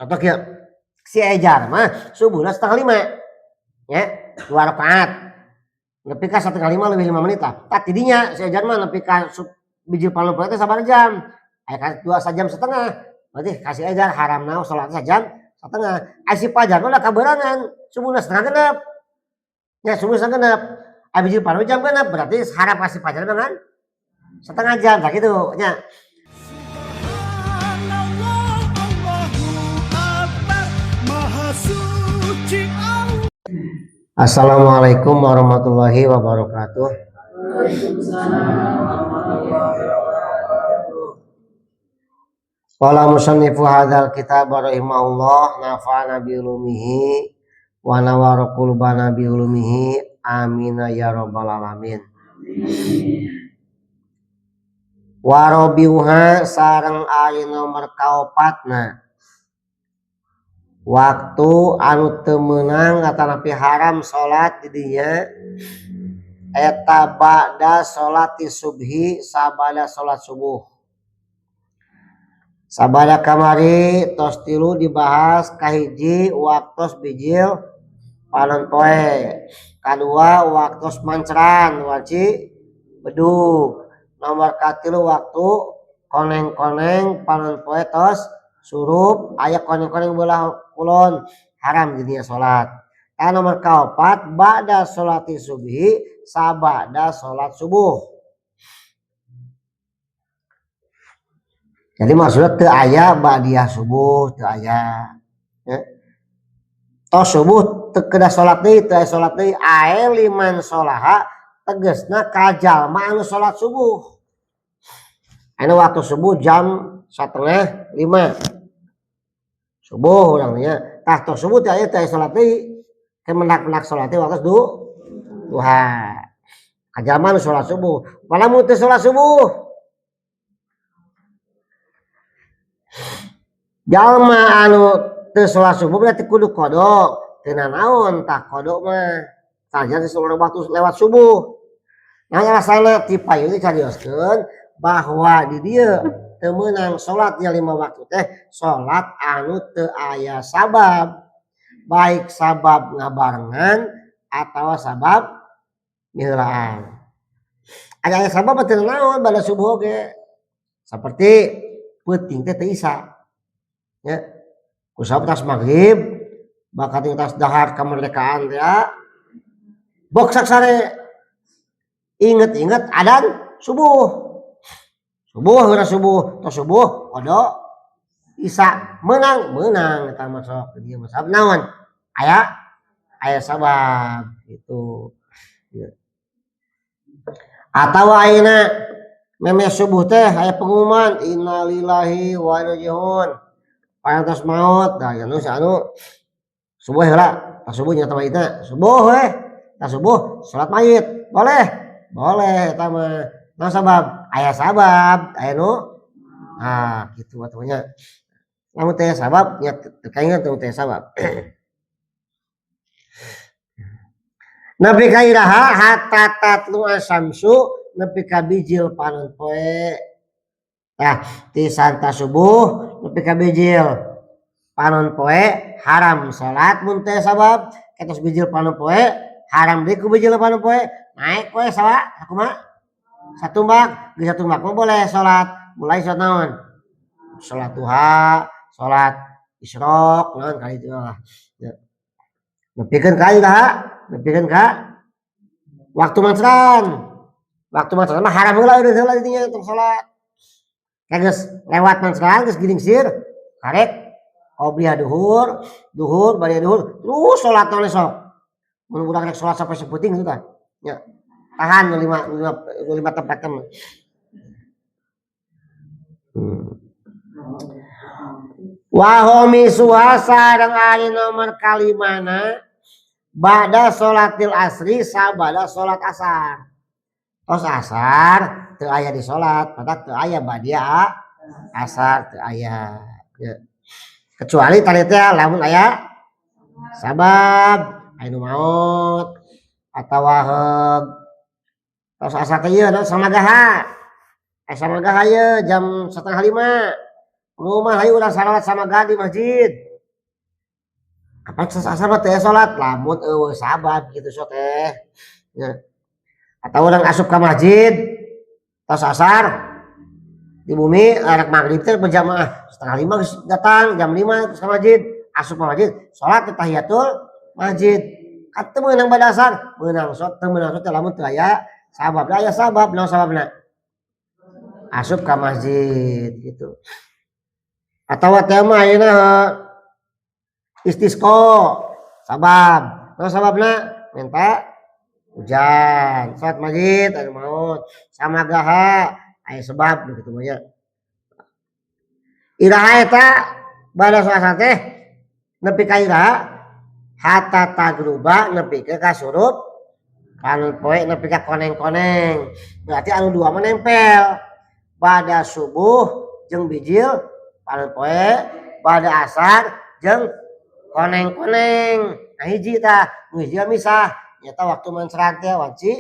Contoh kieu, si Ejar mah subuhna 4.30 ya, 2 rakaat. Nepi ka 4.30 lebih 5 menit lah. Tah tidinya si Ejar mah nepi ka bijil panon poe teh sabaraha jam? Aya ka 2 sajam setengah. Berarti ka si Ejar haramna salat sajam setengah. Ai si Pajar mah udah kaberangan, subuhna 5.30. Ya subuh 5.30. Ai bijil panon jam 6 berarti haram ka si Pajar mah kan setengah jam tah kitu nya. Subhanallah, Allahu Akbar, Maha Suci Allah. Assalamualaikum warahmatullahi wabarakatuh. Waalaikumsalam warahmatullahi wabarakatuh. Qala musannifu hadzal kitab rahimahullah nafa'ana bi ulumihi wa nawwara qulubana bi ulumihi amina ya rabbal alamin. Wa rabiuha sareng ari nomor kaopatna waktu anu teu meunang atanapi haram salat di dinya eta ba'da salati subhi sabada salat subuh. Sabada kamari tos tilu dibahas, kahiji waktos bijil panon poe, kadua waktos manceran wanci bedug, nomor katilu waktu koneng-koneng panon poe tos surup aya koneng-koneng belah kulon haram jadinya salat. Tah nomor kaopat ba'da salati subhi sabada salat subuh. Jadi maksudnya teu aya ba'diyah subuh, teu aya. Ya. Tos subuh teu kedah salat deui, teu aya salat deui, ae liman sholaha tegasna ka jalma anu salat subuh. Anu waktu subuh jam 4.30 subuh urang nya. Tah tos subuh teu aya salat deui. Ke mendak-mendak salat teh waktu duha. Ka jalma anu salat subuh. Lamun teu salat subuh, jalma anu teu salat subuh berarti kudu qada. Teu nanaon tah qada mah. Tah geus waktu lewat subuh. Nah alasanna ti payun dicarioskeun bahwa di dieu teu meunang salat nya 5 waktu teh salat anu teu aya sabab, baik sabab ngabarengan atawa sabab miheulaan. Aya sabab mah teu nanaon bada subuh oge. Saperti peuting teh teu isa. Nya ku sabab tas maghrib bakal tas dahar kemerdekaan teh boksak sare inget-inget adan subuh. Subuh heula subuh, tos subuh qada isa meunang eta mah sok dieu mah sabab naon? Aya sabab gitu. Ya. Atawa ayeuna memeh subuh teh aya pengumuman innalillahi wa inna ilaihi rajiun. Parantos maot da anu anu subuh heula, tas subuh nya mayitna, subuh we. Tas subuh salat mayit, boleh? Boleh eta mah. Naon sabab? Aya sabab, aya nu nah kitu atuh nya. Lamun teu aya sabab nya teu kaingan teu aya sabab. Nepi ka iraha hatta tatlu asamsu nepi ka bijil panon poe. Tah ti santa subuh nepi ka bijil panon poe haram salat mun teu aya sabab, ketos bijil panon poe haram deui ku bijil panon poe naek we sawa sakumaha? Satumbak, geus satumbak mah boleh salat, mulai salat naon? Salat duha, salat isyraq, naon kali itu lah. Ya. Nepikeun ka iraha? Nepikeun ka waktu manceran. Waktu manceran mah haram heula eureun heula dinya tong salat. Geus lewat manceran geus gilingsir, karek qobliyah duhur, duhur bari duhur, terus salat naon sok. Mun urang rek salat sampai saputing kitu tah. Nya. Tahan lima tempat mah. Wa homisuha sareng ari nomor kalimana ba'da sholatil asri sabada sholat asar. Tos asar teu aya di sholat, matak teu aya badia asar teu aya. Ya. Kecuali tadi teh lamun aya sabab aya nu maot atawa heug tos asar teh ieu samagaha. Samagaha ieu jam 4.30. Rumah hayu urang salawat samagaha di masjid. Kapan asar mah teh salat lamun eueuh sabab gitu so teh. Ya. Atau urang asup ka masjid tos asar di bumi anak maghrib teh berjamaah 4:30 geus datang jam 5 geus ka masjid, asup ka masjid salat tahiyatul masjid. Kan teu meunang bada asar, meunang sok teu meunang sok lamun teu aya sabab. Aya sabab, naon sababna? Asup ka masjid gitu. Atawa teh mah ayeuna istisqa sabab. Naon sababna? Minta hujan, salat masjid anu maot, samagaha aya sebab gitu mah nya. Iraha eta bada salat teh nepi ka iraha hatta tagruba nepi ka kasurup panon poe nepi ka koneng-koneng. Berarti anu dua mah nempel. Bada subuh jeung bijil panon poe, bada asar jeung koneng-koneng. Nah hiji tah, nu hiji mah misah. Nyata waktu manceran teh wanci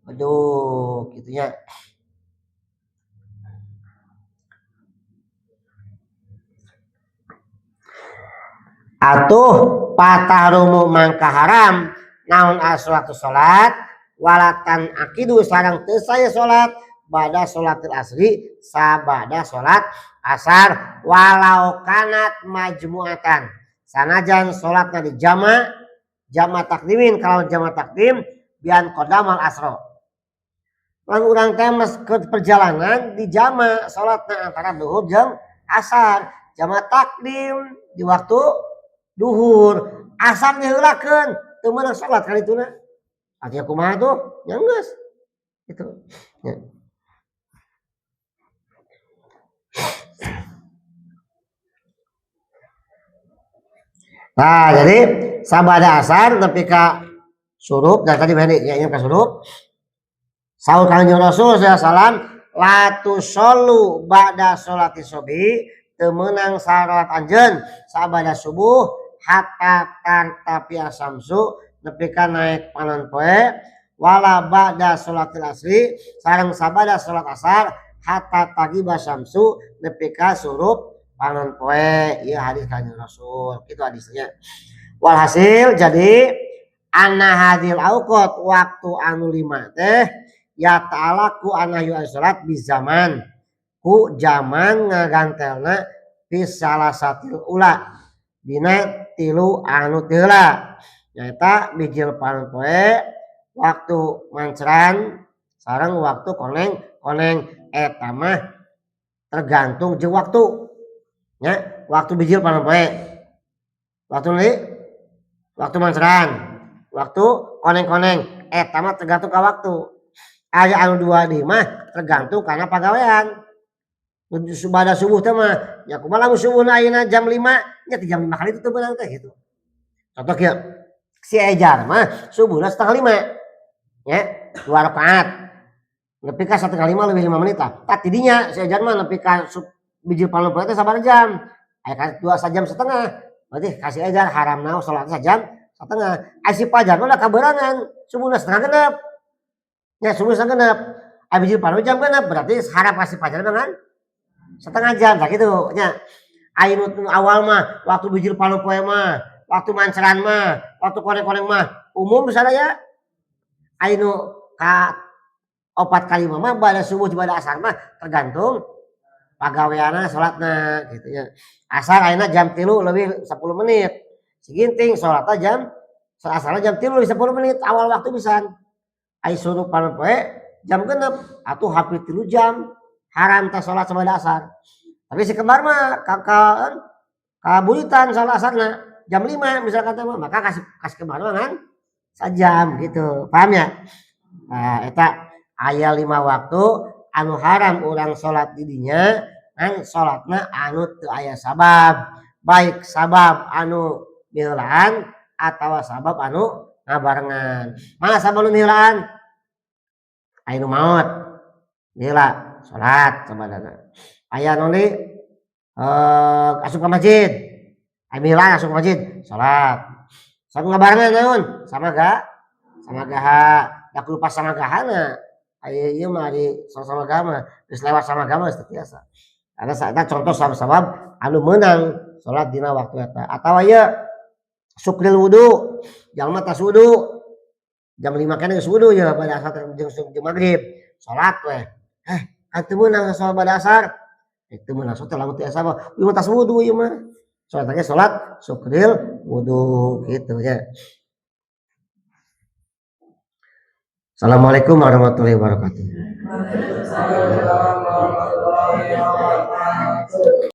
bedug kitu nya. Atuh patahrumu mangka haram naon as-sholatu salat walatan akidu sareng teu saya salat bada sholatil asri sabada salat asar walau kanat majmu'atan sanajan salatna di jama jama takdimin kalau jama takdim bian qadamal asro. Lamun urang teh ke perjalanan di jama salatna antara duhur jeung asar, jama takdim di waktu duhur, asar diheulakeun teu meunang salat kali ituna. Artinya kumaha tuh? Ya geus. Gitu. Ya. Nah, jadi sabada asar nepi ka surup, dan tadi bani ya ka surup. Saur Kanjeng Rasul sallallahu alaihi wasallam la tusallu ba'da sholati subuh, teu meunang salat anjeun sabada subuh hatta tartafi asamsu nepi ka naik panon poe, wala ba'da sholatil asri sareng sabada salat asar hatta tagiba syamsu nepi ka surup panon poe. Ieu hadis Kanjeng Rasul, kitu hadisnya. Walhasil jadi anna hadil auqat waktu anu lima teh ya ta'alaku anahyu salat bi zaman ku zaman ngagantelna fi salasatil ula dina tilu anu teu nyaeta bijil panon poe, waktu manceran sareng waktu koneng-koneng. Eta mah tergantung jeung waktu nya, waktu bijil panon poe, waktu li, waktu manceran, waktu koneng-koneng, eta mah tergantung ka waktu. Aya anu dua deui mah tergantung kana pagawean. Bada subuh teh mah nya kumaha lamun subuhna ayeuna jam 5 nya ti jam 5 kali itu teu meunang teh gitu. Contoh kieu, si Ejar mah subuhna 4:30 nya, 2 rakaat. Nepi ka 4:30 lebih 5 menit lah. Tah tidinya si Ejar mah nepi ka bijil panon poe teh sabaraha jam? Aya ka 2 sajam setengah. Berarti ka si Ejar haramna salat sajam setengah. Ai si Pajar mah kaberangan subuhna 5:30. Ya subuh 5:30. Ai bijil panon jam 6 berarti haram ka si Pajar mah kan setengah jam tah kitu nya. Ai nu awal mah waktu bijil panon poe mah, waktu manceran mah, waktu koneng-koneng mah umum sadaya. Ai nu ka 4 kali mah bada subuh bada asar mah tergantung pagaweanna salatna gitu nya. Asar ayeuna jam 3 lebih 10 menit. Siginting salatna jam asarna jam 3 lebih 10 menit awal waktu pisan. Ai surup panon poe jam 6 atuh hampir 3 jam haram teh salat sabada asar. Tapi si kembar mah kaburitan salat asarna jam 5 misalkan teh mah, maka kasih kembar mah kan sajam gitu. Paham ya? Nah, eta aya 5 waktu anu haram urang salat di dinya kan salatna anu teu aya sabab, baik sabab anu miheulaan atawa sabab anu ngabarengan. Mana sabab anu miheulaan? Aya nu maot miheula salat sabadana. Aya nu li asup ka masjid, aya miheulaan asup ka masjid salat. Sabab ngabarengan naon? Sama gaha. Da kudu pas sama gahana. Aya ieu mah ari sama gama geus lewat sama gama geus teu tiasa. Ada saatna contoh sabab anu meunang salat dina waktu eta. Atawa ieu Syukril wudu, jalma tas wudu. Jam 5 keneh geus wudu ya pada asar jeung jeung maghrib. Salat we. Kan teu meunang salat pada asar. Teu meunang salat lamun teu asa mah. Ieu mah tas wudu ieu mah. Salat ge salat syukril wudu gitu ya. Assalamualaikum warahmatullahi wabarakatuh. Waalaikumsalam warahmatullahi wabarakatuh.